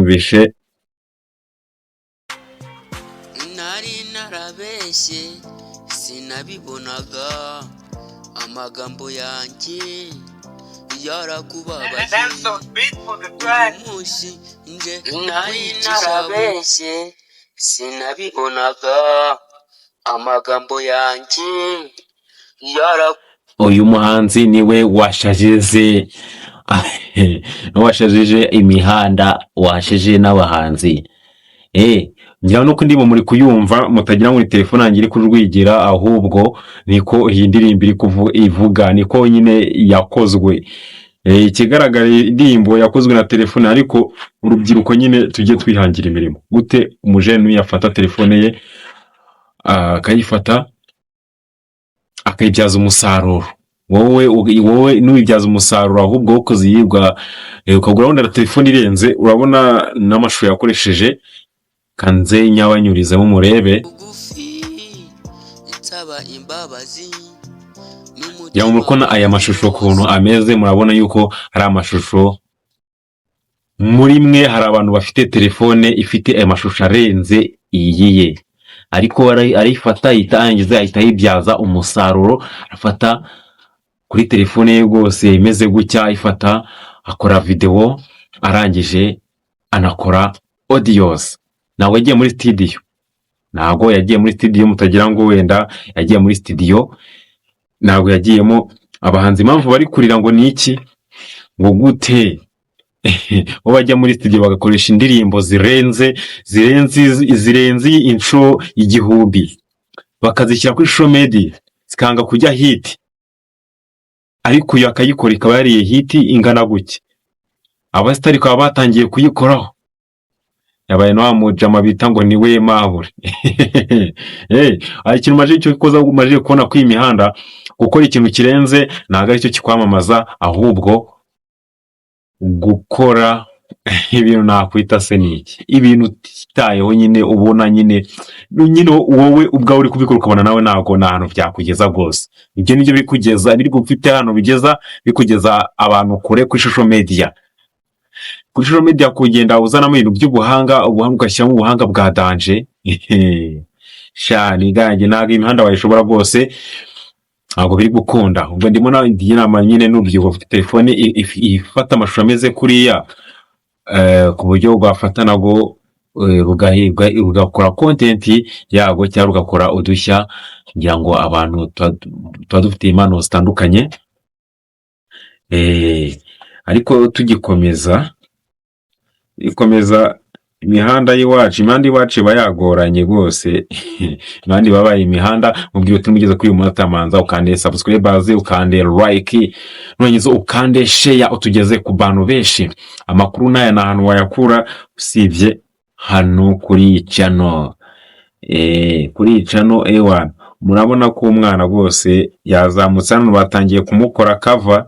Murayumvishe. Nari narabeshye, sinabibonaga, amagambo yanjye yarakubabaje. Uyu munsi nje. Nari narabeshye, sinabibonaga, amagambo yanjye yara Uyu muhanzi niwe washajije imihanda, washije n'abahanzi. Ngira nuko indirimbo muri kuyumva, mutagira ngo ni telefone yanjye iri kurwigira, ahubwo niko iyi ndirimbo iri ivuga, niko nyine yakozwe. Ikigaragara, indirimbo yakozwe na telefone, ariko urubyiruko nyine tujye twihangira imirimo. Gute umujene yafata telefone ye, akayifata akayibyaza umusaruro? Wowe nuyibyaza umusaruro, ahubwo wowe ukaziyibwa, ukagura wenda na telefone irenze. Urabona n'amashusho yakoresheje, kanze nyabanyurizemo murebe. Bugufi nsaba imbabazi. Ya, murabona aya mashusho ukuntu ameze. Murabona yuko ari amashusho. Muri mwe hari abantu bafite telefone ifite aya mashusho arenze iyi ye, ariko arayifata, ahita arangiza, ahita ayibyaza umusaruro. Afata kuri telefone ye rwose imeze gutya, ayifata akora videwo, arangije anakora audios. Ntabwo yagiye muri studio, ntabwo yagiye muri studio, mutagira ngo wenda yagiye muri studio, ntabwo yagiyemo. Abahanzi impamvu bari kurira ngo ni iki? Ngo gute bo bajya muri studio bagakoresha indirimbo zirenze inshuro 1000, bakazishyira kuri social media zikanga kujya hit, ariko uyu akayikora ikaba yariye hit ingana gutya, abasitari bakaba batangiye kuyikoraho? Yabaye na wa mujama bita ngo ni we mabure. Hari ikintu maje cyo koza, maje kubona ko iyi mihanda, gukora ikintu kirenze ntabwo aricyo kikwamamaza, ahubwo gukora ibintu nakwita se ni iki, ibintu utitayeho nyine, ubona nyine wowe ubwawe uri kubikora, ukabona nawe ntabwo nta hantu byakugeza rwose. Ibyo nibyo biri kugeza, biri gufite hano bigeza, bikugeza abantu kure kuri social media. Kuri social media kugenda uzanamo ibintu by'ubuhanga, ubuhanga ugashyiramo ubuhanga bwa danger. Sha nigange, ntabwo imihanda wayishobora rwose, ntabwo biri gukunda. Ubwo ndimo nagira inama nyine n'urubyiruko rufite telefone ifata amashusho ameze kuriya, ku buryo rwafata nabwo rugakora content yarwo cyangwa rugakora udushya, kugira ngo abantu tuba dufite impano zitandukanye. Ariko tugikomeza ikomeza imihanda y'iwacu, imihanda y'iwacu iba yagoranye rwose, imihanda iba yabaye imihanda. Mubwira uti mugeze kuri uyu munota, manza ukande subscribers, ukande like, nurangiza ukande share, utugeze ku bantu benshi. Amakuru n'aya ni ahantu wayakura usibye hano kuri iyi channel? Kuri iyi channel ewana, murabona ko umwana rwose yazamutse hano, batangiye kumukora cover,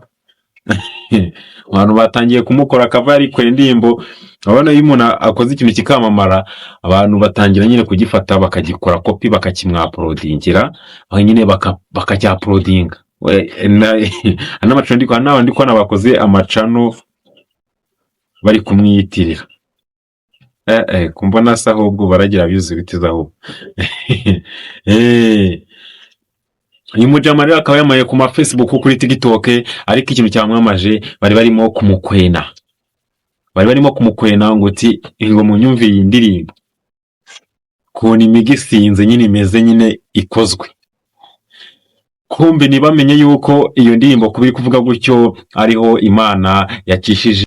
abantu batangiye kumukora cover, ariko indirimbo, urabona iyo umuntu akoze ikintu kikamamara, abantu batangira nyine kugifata bakagikora copy, bakakimwauploadingira, aho nyine bakacyauploadinga. N'amachannel ndi kubona, n'abandi kubona bakoze amachannel bari kumwiyitirira. Kumbona se ahubwo baragira bize bitiza ahubwo. Uyu mujama rero akaba yamaye ku ma Facebook, kuri TikTok, ariko ikintu cyamwamaje, bari barimo kumukwena, bari barimo kumukwena ngo uti ngo munyumve iyi ndirimbo ukuntu imigisinze nyine imeze, nyine ikozwe. Kumbe ntibamenye yuko iyo ndirimbo kuba iri kuvuga gutyo ariho Imana yakishije.